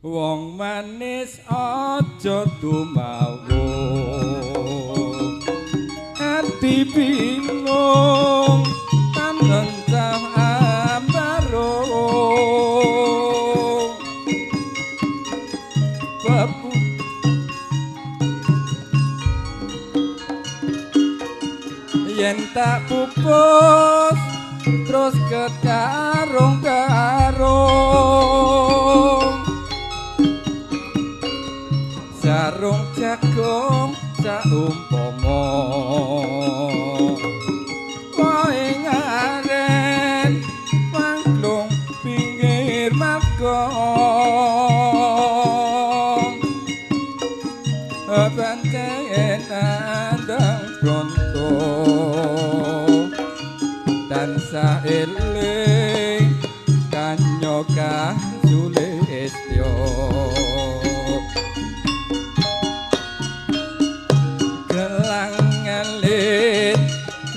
Wong manis aja tumawung, ati bingung tancah ambarung. Babu yen tak pupus terus ketarung-tarung, sarung jagung saumpama wae ngaren mangklung pinggir marga, pancen nandang bronto tansah eling kanya kang sulistya. Gelang ngalit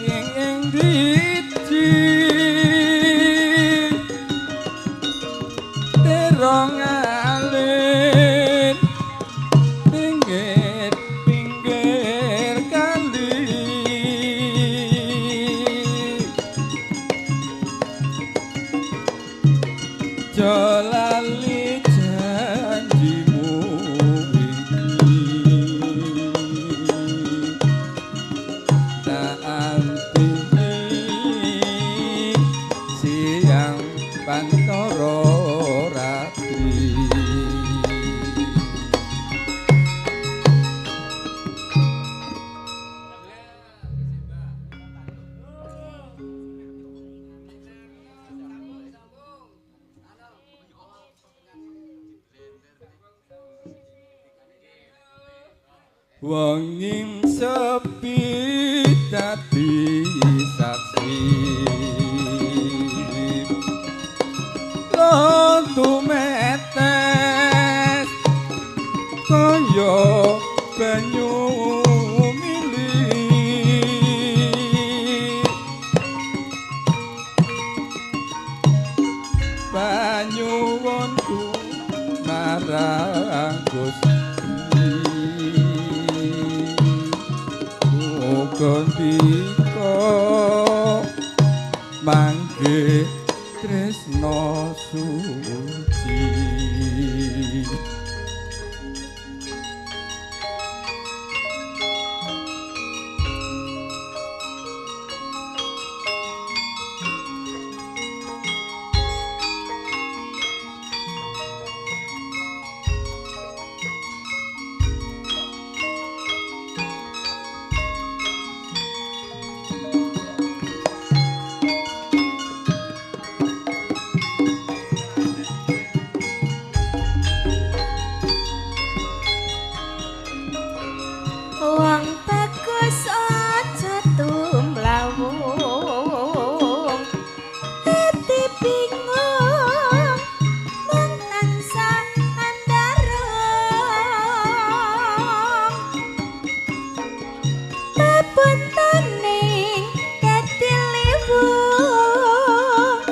ing driji, terong alit pinggir pinggir kali. Jolali janjimu iki, tak anti siang pantoro ratri. Wong sepi dadi saksi, lontu metes kaya banyu mili. Panyuwunku marang Gusti, Gandika mangke tresna suci. Wong bagus aja tumlawung, ati bingung mung tansah andarung. Papuntane dadi liwung,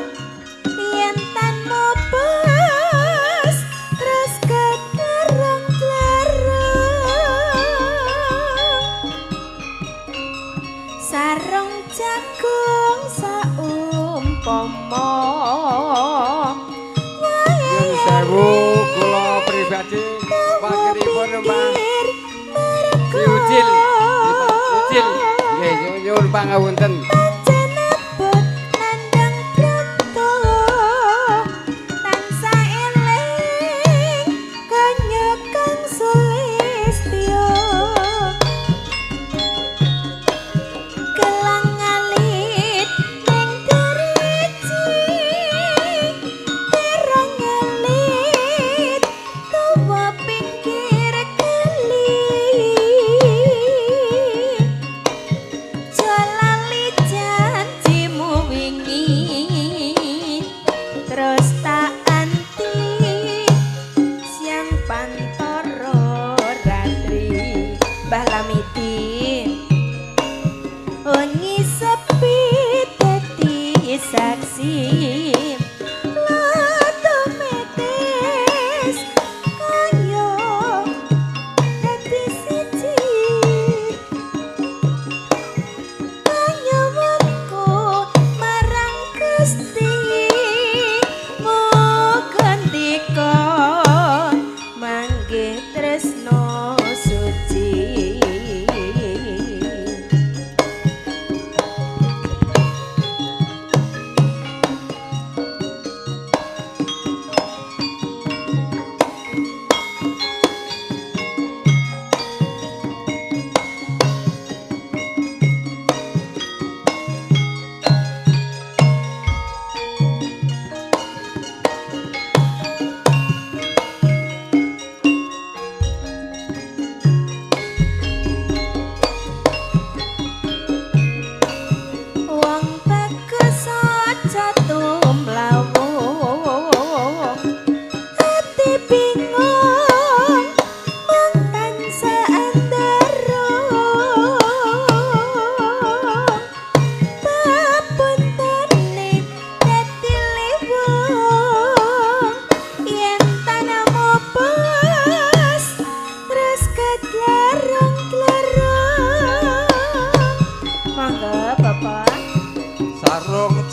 yen tan mupus terus ketarung-tlarung. Sarung jagung saumpama Nyuwun sewu kula pribadi wakilipun Pak Si Ucil, Pak Ucil. Nggih, nyuwun pangapunten. Pancen abot nandhang bronto, tansah eling kanya kang sulistya. Gelang alit ning driji, terong alit tuwa pinggir kali. Jolali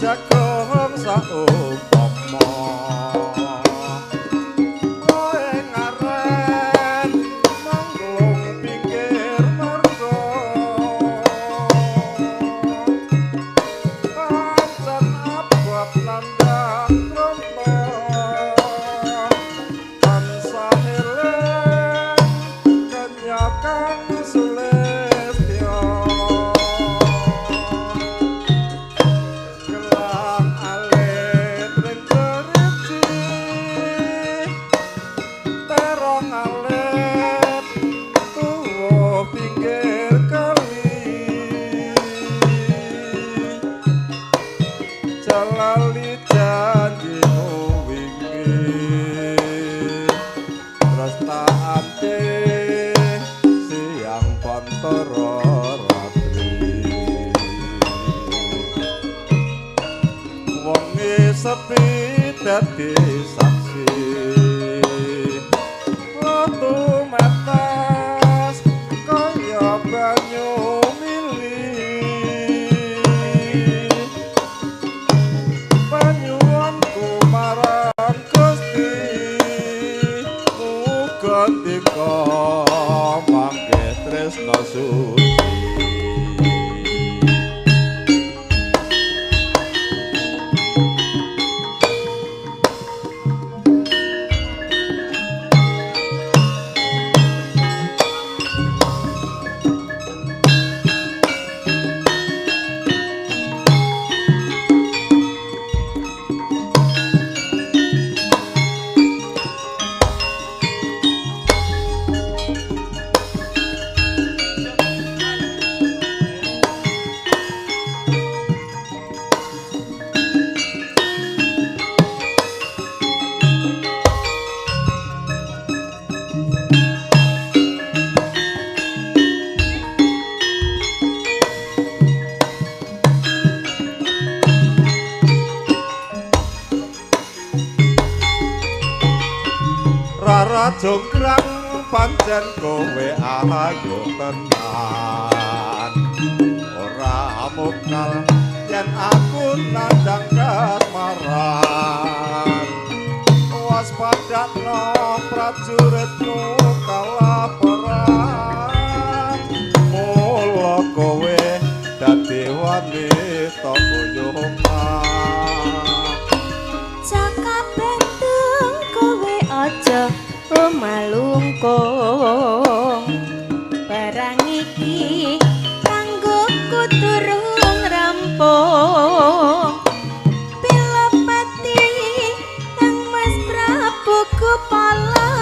jagung saumpama kowe ngaren mangglung pinggir marga pancen abot nandhang krama tansah eling kenya kang sulistya gelang alit ring driji terong alit tuwa pinggir kali jalali janjimu wingi Restaate siang pantara ratri wengi sepi dadi saksi watu metes kaya banyu mili panyuwunku marang Gusti muga ndika mangke tresna suci. Rara Jonggrang pancen kowe ayu tenan ora mokal yen aku nandhang kasmaran waspadakno prajuritmu kalah perang mula kowe dadi wanita boyoman. Jaka Bandung kowe aja malungkung barang iki kanggo durung rampung Pilapati kang Mas Prabu Gupala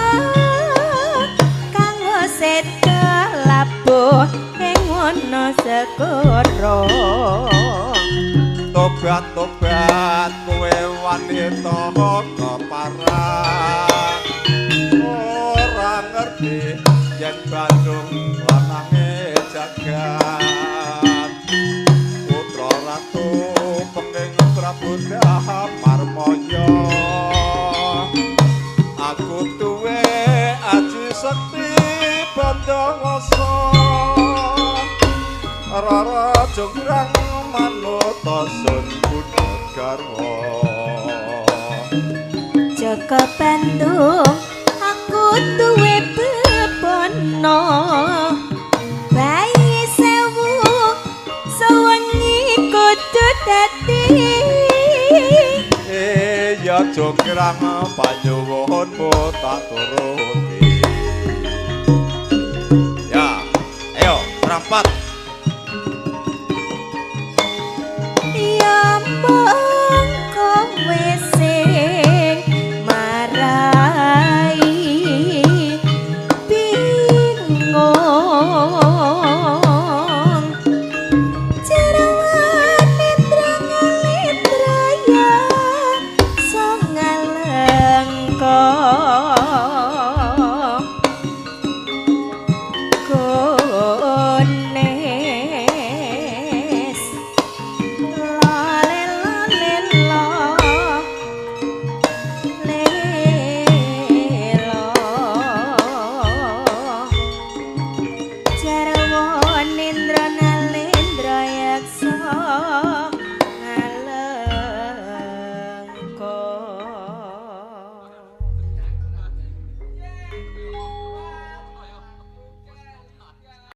kang seda labuh ing wana segara. Tobat tobat kowe wanita keparang ora ngerti yen Bandung lanange jagat putra ratu penging Prabu Damarmaya aku duwe aji sekti Bandawasa Rara Jonggrang manut sun budhe garwa. Jaka Bandung aku duwe bebono bayi sewu sewengi kudu dadi ya Jonggrang panyuwunmu tak turuti. Ya, ayo rapat.